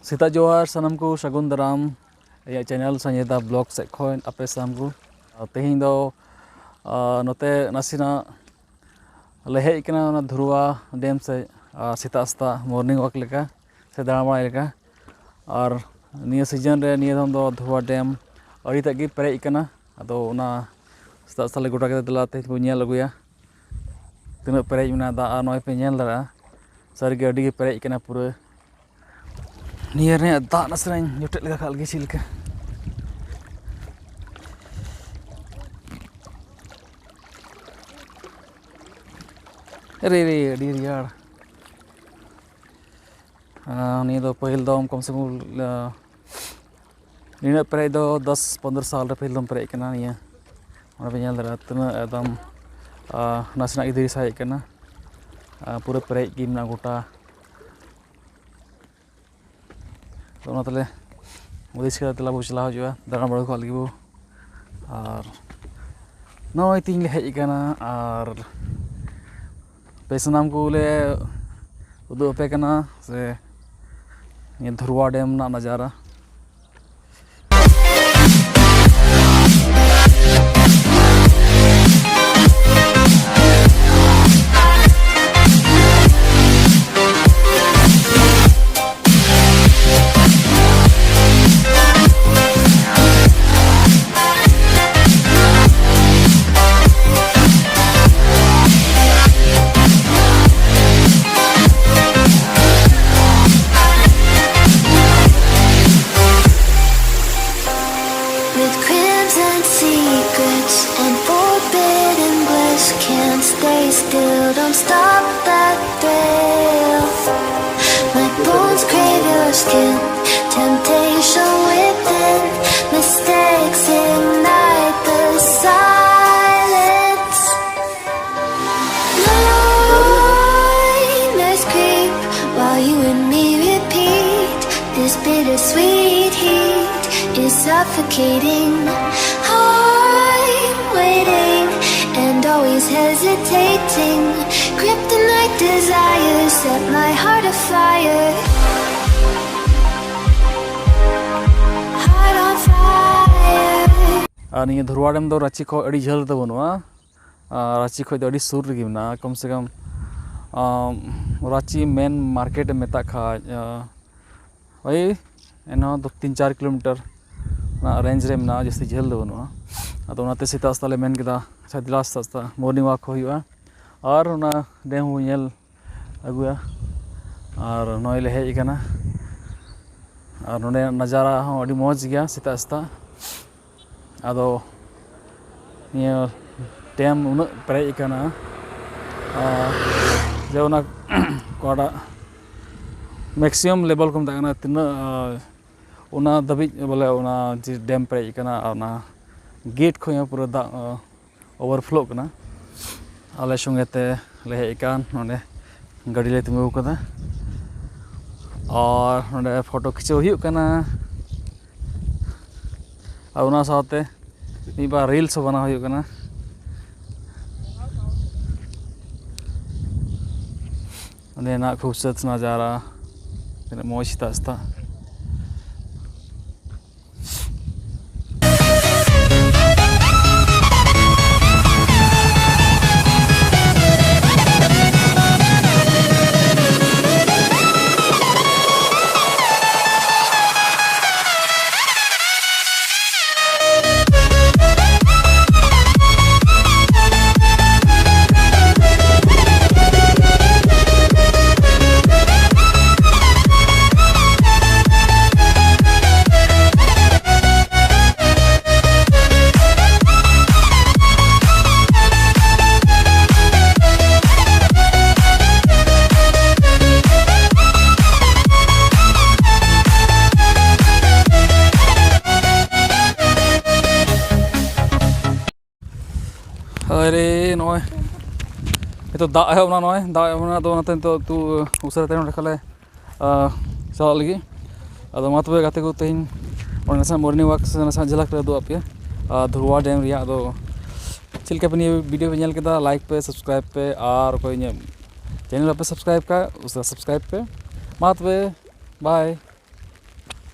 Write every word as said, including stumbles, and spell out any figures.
ᱥᱮᱛᱟᱜ ᱡᱚᱦᱟᱨ ᱥᱟᱱᱟᱢ ᱠᱚ, ᱥᱟᱹᱜᱩᱱ ᱫᱟᱨᱟᱢ ᱤᱧᱟᱹᱜ ᱪᱮᱱᱮᱞ ᱥᱟᱧᱮᱫᱟ ᱵᱞᱚᱜ ᱥᱮᱫ ᱠᱷᱚᱱ ᱟᱯᱮ ᱥᱟᱱᱟᱢ ᱠᱚ᱾ ᱟᱨ ᱛᱮᱦᱮᱧ ᱫᱚ, ᱟᱨ ᱱᱚᱛᱮ ᱱᱟᱥᱮᱱᱟᱜ ᱞᱮ ᱦᱮᱡ ᱠᱟᱱᱟ ᱚᱱᱟ ᱫᱷᱩᱨᱣᱟ ᱰᱮᱢ ᱥᱮᱫ, ᱟᱨ ᱥᱮᱛᱟᱜ ᱥᱮᱛᱟᱜ ᱢᱚᱨᱱᱤᱝ ᱣᱟᱠ ᱞᱮᱠᱟ ᱥᱮ ᱫᱟᱬᱟ ᱵᱟᱲᱟᱭ ᱞᱮᱠᱟ᱾ ᱟᱨ ᱱᱤᱭᱟᱹ ᱥᱤᱡᱮᱱ ᱨᱮ ᱱᱤᱭᱟᱹ ᱫᱚᱢ ᱫᱚ ᱫᱷᱩᱨᱣᱟ ᱰᱮᱢ ᱟᱹᱰᱤ ᱛᱮᱫ ᱜᱮ ᱯᱮᱨᱮᱡ ᱠᱟᱱᱟ᱾ ᱟᱫᱚ ᱚᱱᱟ ᱥᱮᱛᱟᱜ ᱥᱮᱛᱟᱜ ᱞᱮ ᱜᱚᱴᱟ ᱠᱮᱫᱟ, ᱫᱮᱞᱟ ᱛᱮᱦᱮᱧ ᱵᱚᱱ ᱧᱮᱞ ᱟᱹᱜᱩᱭᱟ ᱛᱤᱱᱟᱹᱜ ᱯᱮᱨᱮᱡ ᱢᱮᱱᱟᱜᱼᱟ ᱫᱟᱜ᱾ ᱟᱨ ᱱᱚᱜᱼᱚᱭ ᱯᱮ ᱧᱮᱞ ᱫᱟᱲᱮᱭᱟᱜᱼᱟ, ᱥᱟᱹᱨᱤᱜᱮ ᱟᱹᱰᱤ ᱜᱮ ᱯᱮᱨᱮᱡ ᱠᱟᱱᱟ ᱯᱩᱨᱟᱹ᱾ ᱱᱤᱭᱟᱹ ᱨᱮᱭᱟᱜ ᱫᱟᱜ ᱱᱟᱥᱮᱱᱟᱜ ᱤᱧ ᱡᱚᱴᱮᱫ ᱞᱮᱜᱟ ᱠᱟᱜ ᱞᱮᱜᱮ ᱪᱮᱫ ᱞᱮᱠᱟ᱾ ᱨᱮ ᱨᱮ, ᱟᱹᱰᱤ ᱨᱮᱭᱟᱲ᱾ ᱟᱨ ᱱᱤᱭᱟᱹ ᱫᱚ ᱯᱟᱹᱦᱤᱞ ᱫᱚᱢ ᱠᱚᱢ ᱥᱮ ᱠᱚᱢ, ᱟᱨ, ᱱᱤᱱᱟᱹᱜ ᱯᱮᱨᱮᱡ ᱫᱚ ᱫᱚᱥ ᱯᱚᱱᱫᱽᱨᱚ ᱥᱟᱞ ᱨᱮ ᱯᱟᱹᱦᱤᱞ ᱫᱚᱢ ᱯᱮᱨᱮᱡ ᱠᱟᱱᱟ ᱱᱤᱭᱟᱹ᱾ ᱚᱸᱰᱮ ᱯᱮ ᱧᱮᱞ ᱫᱟᱲᱮᱭᱟᱜᱼᱟ ᱛᱤᱱᱟᱹᱜ ᱮᱠᱫᱚᱢ, ᱟᱨ, ᱱᱟᱥᱮᱱᱟᱜ ᱜᱮ ᱫᱷᱤᱨᱤ ᱥᱟᱦᱮᱡ ᱠᱟᱱᱟ᱾ ᱟᱨ ᱯᱩᱨᱟᱹ ᱯᱮᱨᱮᱡ ᱜᱮ ᱢᱮᱱᱟᱜᱼᱟ ᱜᱚᱴᱟ᱾ ᱛᱚ ᱚᱱᱟ ᱛᱮᱞᱮ ᱦᱩᱫᱤᱥ ᱠᱮᱫᱟ, ᱫᱮᱞᱟ ᱵᱚ ᱪᱟᱞᱟᱣ ᱦᱤᱡᱩᱜᱼᱟ, ᱫᱟᱬᱟ ᱵᱟᱲᱟ ᱠᱚᱣᱟ ᱞᱟᱹᱜᱤᱫ ᱵᱚ᱾ ᱟᱨ ᱱᱚᱜᱼᱚᱭ ᱛᱤᱧ ᱞᱮ ᱦᱮᱡ ᱟᱠᱟᱱᱟ, ᱟᱨ ᱯᱮ ᱥᱟᱱᱟᱢ ᱠᱚᱞᱮ ᱩᱫᱩᱜ ᱟᱯᱮ ᱠᱟᱱᱟ ᱥᱮ ᱱᱤᱭᱟᱹ ᱫᱷᱩᱨᱣᱟ ᱰᱮᱢ ᱨᱮᱱᱟᱜ ᱱᱟᱡᱟᱨᱟ᱾ With crimson secrets and forbidden bliss, can't stay still, don't stop that thrill. My bones crave your skin, temptation within, mistakes ignite the silence. Nightmares creep while you and me repeat. This bittersweet heat is suffocating. I'm waiting and always hesitating. Kryptonite desires set my heart afire. ᱟᱨ ᱱᱤᱭᱟᱹ ᱫᱷᱩᱨᱣᱟ dam ᱫᱚ ᱨᱟᱸᱪᱤ ᱠᱷᱚᱱ ᱟᱹᱰᱤ ᱡᱷᱟᱹᱞ ᱨᱮᱫᱚ ᱵᱟᱹᱱᱩᱜᱼᱟ᱾ ᱟᱨ ᱨᱟᱸᱪᱤ ᱠᱷᱚᱱ ᱫᱚ ᱟᱹᱰᱤ ᱥᱩᱨ ᱨᱮᱜᱮ ᱢᱮᱱᱟᱜᱼᱟ᱾ ᱠᱚᱢ ᱥᱮ ᱠᱚᱢ, ᱟᱢ, ᱨᱟᱸᱪᱤ ᱢᱮᱱ ᱢᱟᱨᱠᱮᱴ ᱮᱢ ᱢᱮᱛᱟᱜ ᱠᱷᱟᱡ, ᱟ, ᱳᱭ ᱮᱱᱦᱚᱸ ᱫᱚ ᱛᱤᱱ ᱪᱟᱨ ᱠᱤᱞᱳᱢᱤᱴᱟᱨ ᱚᱱᱟ ᱨᱮᱧᱡᱽ ᱨᱮ ᱢᱮᱱᱟᱜᱼᱟ, ᱡᱟᱹᱥᱛᱤ ᱡᱷᱟᱹᱞ ᱫᱚ ᱵᱟᱹᱱᱩᱜᱼᱟ᱾ ᱟᱫᱚ ᱚᱱᱟᱛᱮ ᱥᱮᱛᱟᱜ ᱥᱮᱛᱟᱜ ᱞᱮ ᱢᱮᱱ ᱠᱮᱫᱟ, ᱟᱪᱪᱷᱟ, ᱫᱮᱞᱟ ᱥᱮᱛᱟᱜ ᱥᱮᱛᱟᱜ ᱢᱚᱨᱱᱤᱝ ᱣᱟᱠ ᱦᱚᱸ ᱦᱩᱭᱩᱜᱼᱟ᱾ ᱟᱨ ᱚᱱᱟ ᱰᱮᱢ ᱦᱚᱸ ᱧᱮᱞ ᱟᱹᱜᱩᱭᱟ᱾ ᱟᱨ ᱱᱚᱜᱼᱚᱭ ᱞᱮ ᱦᱮᱡ ᱟᱠᱟᱱᱟ᱾ ᱟᱨ ᱱᱚᱰᱮ ᱱᱟᱡᱟᱨᱟ ᱦᱚᱸ ᱟᱹᱰᱤ ᱢᱚᱡᱽ ᱜᱮᱭᱟ ᱥᱮᱛᱟᱜ ᱥᱮᱛᱟᱜ᱾ ᱟᱫᱚ ᱱᱤᱭᱟᱹ ᱰᱮᱢ ᱩᱱᱟᱹᱜ ᱯᱮᱨᱮᱡ ᱟᱠᱟᱱᱟ, ᱟᱨ ᱡᱮ ᱚᱱᱟ ᱚᱠᱟᱴᱟᱜ ᱢᱮᱠᱥᱤᱢᱟᱢ ᱞᱮᱵᱮᱞ ᱠᱚ ᱢᱮᱛᱟᱜ ᱠᱟᱱᱟ, ᱛᱤᱱᱟᱹᱜ, ᱟᱨ ᱚᱱᱟ ᱫᱷᱟᱹᱵᱤᱡ ᱵᱚᱞᱮ ᱚᱱᱟ ᱡᱮ ᱰᱮᱢ ᱯᱮᱨᱮᱡ ᱟᱠᱟᱱᱟ, ᱟᱨ ᱚᱱᱟ ᱜᱮᱴ ᱠᱷᱚᱱ ᱦᱚᱸ ᱯᱩᱨᱟᱹ ᱫᱟᱜ, ᱟᱨ ᱳᱵᱷᱟᱨᱯᱷᱞᱳᱜ ᱠᱟᱱᱟ᱾ ᱟᱞᱮ ᱥᱚᱸᱜᱮ ᱛᱮ ᱞᱮ ᱦᱮᱡ ᱟᱠᱟᱱ ᱱᱚᱰᱮ ᱜᱟᱹᱰᱤ ᱞᱮ ᱛᱤᱸᱜᱩ ᱟᱠᱟᱫᱟ, ᱟᱨ ᱱᱚᱰᱮ ᱯᱷᱳᱴᱳ ᱠᱷᱤᱪᱟᱹᱣ ᱦᱩᱭᱩᱜ ᱠᱟᱱᱟ, ᱟᱨ ᱚᱱᱟ ᱥᱟᱶᱛᱮ ᱢᱤᱫ ᱵᱟᱨ ᱨᱤᱞᱥ ᱦᱚᱸ ᱵᱮᱱᱟᱣ ᱦᱩᱭᱩᱜ ᱠᱟᱱᱟ᱾ ᱚᱸᱰᱮᱱᱟᱜ ᱠᱷᱩᱵᱥᱩᱨᱛ ᱱᱟᱡᱟᱨᱟ, ᱛᱤᱱᱟᱹᱜ ᱢᱚᱡᱽ ᱥᱮᱛᱟᱜ ᱥᱮᱛᱟᱜ᱾ ᱟᱨᱮ ᱱᱚᱜᱼᱚᱭ ᱱᱤᱛᱚᱜ ᱫᱟᱜ ᱮᱦᱚᱵ ᱮᱱᱟ, ᱱᱚᱜᱼᱚᱭ ᱫᱟᱜ ᱮᱦᱚᱵ ᱮᱱᱟ, ᱟᱫᱚ ᱚᱱᱟᱛᱮ ᱱᱤᱛᱚᱜ ᱮᱠᱴᱩ ᱩᱥᱟᱹᱨᱟ ᱛᱮ ᱱᱚᱸᱰᱮ ᱠᱷᱚᱱ ᱞᱮ, ᱟᱸ, ᱪᱟᱞᱟᱜ ᱞᱟᱹᱜᱤᱫ᱾ ᱟᱫᱚ ᱢᱟ ᱛᱚᱵᱮ ᱜᱟᱛᱮ ᱠᱚ, ᱛᱮᱦᱮᱧ ᱚᱸᱰᱮ ᱱᱟᱥᱮᱱᱟᱜ ᱢᱚᱨᱱᱤᱝ ᱣᱟᱠ ᱥᱮ ᱱᱟᱥᱮᱱᱟᱜ ᱡᱷᱟᱞᱟᱠ ᱞᱮ ᱩᱫᱩᱜ ᱟᱫ ᱯᱮᱭᱟ, ᱟᱨ ᱫᱷᱩᱨᱣᱟ ᱰᱮᱢ ᱨᱮᱭᱟᱜ᱾ ᱟᱫᱚ ᱪᱮᱫ ᱞᱮᱠᱟ ᱯᱮ ᱱᱤᱭᱟᱹ ᱵᱷᱤᱰᱤᱭᱳ ᱯᱮ ᱧᱮᱞ ᱠᱮᱫᱟ, ᱞᱟᱭᱤᱠ ᱯᱮ, ᱥᱟᱵᱥᱠᱨᱟᱭᱤᱵᱽ ᱯᱮ, ᱟᱨ ᱚᱠᱚᱭ ᱤᱧᱟᱹᱜ ᱪᱮᱱᱮᱞ ᱵᱟᱯᱮ ᱥᱟᱵᱥᱠᱨᱟᱭᱤᱵᱽ ᱠᱟᱜ, ᱩᱥᱟᱹᱨᱟ ᱥᱟᱵᱥᱠᱨᱟᱭᱤᱵᱽ ᱯᱮ᱾ ᱢᱟ ᱛᱚᱵᱮ, ᱵᱟᱭ᱾